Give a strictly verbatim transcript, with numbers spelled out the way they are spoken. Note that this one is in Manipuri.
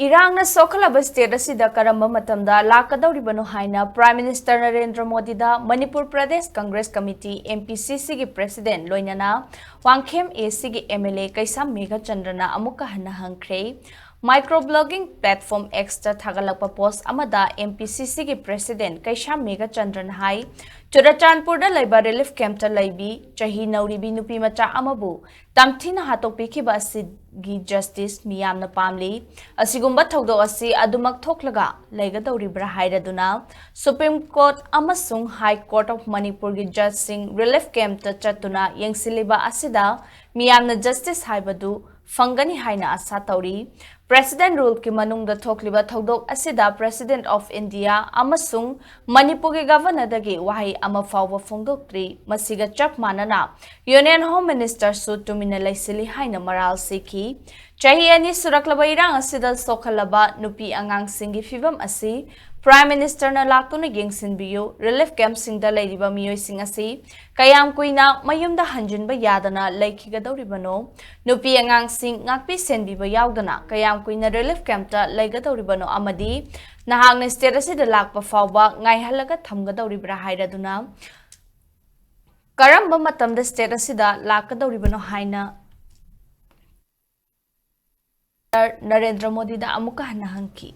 ꯏꯔꯥꯡꯅ ꯁꯣꯛꯍꯜꯂꯕ state ꯑꯁꯤꯗ ꯀꯔꯝꯕ ꯃꯇꯝꯗ ꯂꯥꯛꯀꯗꯧꯔꯤꯕꯅꯣ ꯍꯥꯏꯅ Prime Minister ꯅꯔꯦꯟꯗ꯭ꯔ ꯃꯣꯗꯤꯗ Manipur Pradesh Congress committee, M P C C ꯒꯤ president, ꯂꯣꯏꯅꯅ ꯋꯥꯡꯈꯦꯝ A C ꯒꯤ M L A ꯀꯩꯁꯥꯝ ꯃꯦꯘꯆꯟꯗ꯭ꯔꯅ ꯑꯃꯨꯛꯀ ꯍꯟꯅ ꯍꯪꯈ꯭ꯔꯦ꯫ Micro blogging platform X ꯇ ꯊꯥꯒꯠꯂꯛꯄ post ꯑꯃꯗ M P C C ꯒꯤ president ꯀꯩꯁꯥꯝ ꯃꯦꯘꯆꯟꯗ꯭ꯔꯅ ꯍꯥꯏ, ꯆꯨꯔꯆꯥꯟꯄꯨꯔꯗ ꯂꯩꯕ relief camp ꯇ ꯂꯩꯕꯤ ꯆꯍꯤ ꯅꯧꯔꯤꯕꯤ ꯅꯨꯄꯤ ꯃꯆꯥ ꯑꯃꯕꯨ ꯇꯝꯊꯤꯅ ꯍꯥꯠꯇꯣꯛꯄꯤꯈꯤꯕ ꯑꯁꯤꯒꯤ justice ꯃꯤꯌꯥꯝꯅ ꯄꯥꯝꯂꯤ꯫ ꯑꯁꯤꯒꯨꯝꯕ ꯊꯧꯗꯣꯛ ꯑꯁꯤ ꯑꯗꯨꯃꯛ ꯊꯣꯛꯂꯒ ꯂꯩꯒꯗꯧꯔꯤꯕ꯭ꯔꯥ ꯍꯥꯏꯔꯗꯨꯅ Supreme Court ꯑꯃꯁꯨꯡ High Court of ꯃꯅꯤꯄꯨꯔꯒꯤ judge ꯁꯤꯡ relief camp ꯇ ꯆꯠꯇꯨꯅ ꯌꯦꯡꯁꯤꯜꯂꯤꯕ ꯑꯁꯤꯗ ꯃꯤꯌꯥꯝꯅ justice ꯍꯥꯏꯕꯗꯨ ꯐꯪꯒꯅꯤ ꯍꯥꯏꯅ ꯑꯁꯥ ꯇꯧꯔꯤ꯫ President rule ꯀꯤ ꯃꯅꯨꯡꯗ ꯊꯣꯛꯂꯤꯕ ꯊꯧꯗꯣꯛ ꯑꯁꯤꯗ President of India ꯑꯃꯁꯨꯡ ꯃꯅꯤꯄꯨꯔꯒꯤ Governor ꯗꯒꯤ ꯋꯥꯍꯩ ꯑꯃ ꯐꯥꯎꯕ ꯐꯣꯡꯗꯣꯛꯇ꯭ꯔꯤ꯫ ꯃꯁꯤꯒ ꯆꯞ ꯃꯥꯟꯅꯅ Union Home Minister ꯁꯨ ꯇꯨꯃꯤꯟꯅ ꯂꯩꯁꯤꯜꯂꯤ ꯍꯥꯏꯅ ꯃꯔꯥꯜ ꯁꯤꯈꯤ꯫ ꯆꯍꯤ ꯑꯅꯤ ꯁꯨꯔꯛꯂꯕ ꯏꯔꯥꯡ ꯑꯁꯤꯗ ꯁꯣꯛꯍꯜꯂꯕ ꯅꯨꯄꯤ ꯑꯉꯥꯡꯁꯤꯡꯒꯤ ꯐꯤꯚꯝ ꯑꯁꯤ Prime Minister ꯅ ꯂꯥꯛꯇꯨꯅ ꯌꯦꯡꯁꯤꯟꯕꯤꯌꯨ꯫ Relief camp ꯁꯤꯡꯗ ꯂꯩꯔꯤꯕ ꯃꯤꯑꯣꯏꯁꯤꯡ ꯑꯁꯤ ꯀꯌꯥꯝ ꯀꯨꯏꯅ ꯃꯌꯨꯝꯗ ꯍꯟꯖꯤꯟꯕ ꯌꯥꯗꯅ ꯂꯩꯈꯤꯒꯗꯧꯔꯤꯕꯅꯣ? ꯅꯨꯄꯤ ꯑꯉꯥꯡꯁꯤꯡ ꯉꯥꯛꯄꯤ ꯁꯦꯟꯕꯤꯕ ꯌꯥꯎꯗꯅ ꯀꯌꯥꯝ ꯀꯨꯏꯅ relief camp ꯇ ꯂꯩꯒꯗꯧꯔꯤꯕꯅꯣ? ꯑꯃꯗꯤ ꯅꯍꯥꯛꯅ state ꯑꯁꯤꯗ ꯂꯥꯛꯄ ꯐꯥꯎꯕ ꯉꯥꯏꯍꯜꯂꯒ ꯊꯝꯒꯗꯧꯔꯤꯕ꯭ꯔꯥ ꯍꯥꯏꯔꯗꯨꯅ ꯀꯔꯝꯕ ꯃꯇꯝꯗ state ꯑꯁꯤꯗ ꯂꯥꯛꯀꯗꯧꯔꯤꯕꯅꯣ ꯍꯥꯏꯅ ꯅꯔꯦꯟꯗ꯭ꯔ ꯃꯣꯗꯤꯗ ꯑꯃꯨꯛꯀ ꯍꯟꯅ ꯍꯪꯈꯤ꯫